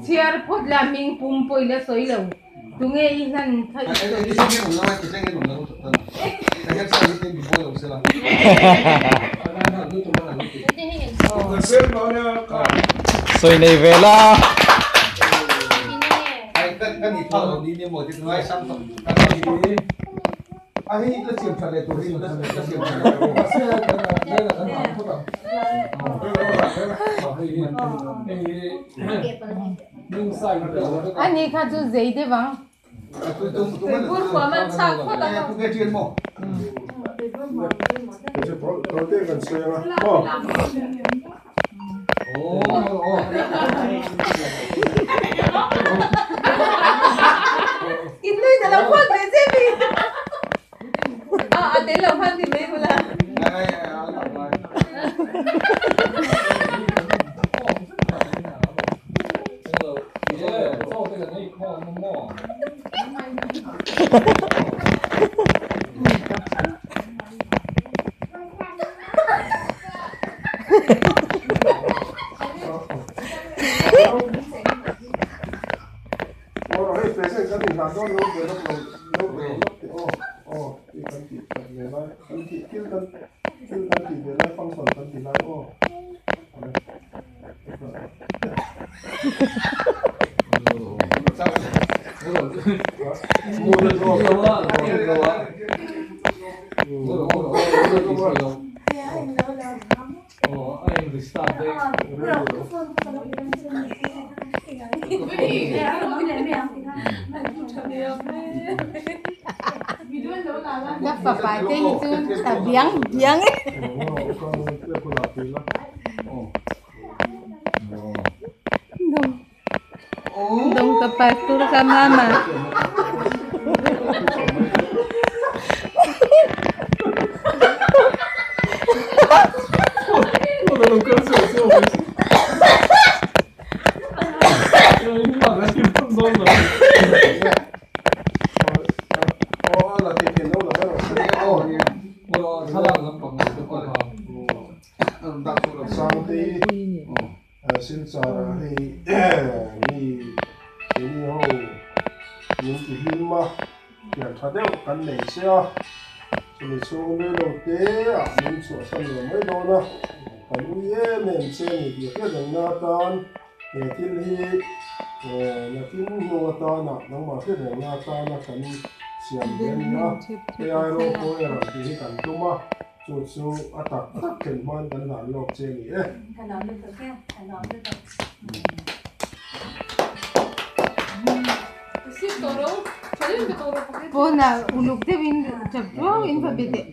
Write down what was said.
Chhiar phawt la hming pum pawh i la sawi lo. Tunge i hlan kha i sawi. Sawi nei ve la. Ani kha chu zei deuh ang. Ka fapa te hi chu ta biang biang e. Dong ka pastor ka mama. Silchar hei mi keini ho min ti hlim a, thian tha deuh kan nei che a, chumi chhung rei lo te ah min chhuahsan lo mai dawn a, kan ui em em che a ni tih hriat rengna atan he thil hi nakin hnung atana nangmah hriat rengna atana kan siam ve a ni a, hei ai ropui a rawn tih hi kan tum a. Chu chu a tak tak thlen hman kan hlan lawk che a ni e. Pawnah uluk deuhin chap ruau in va be teh.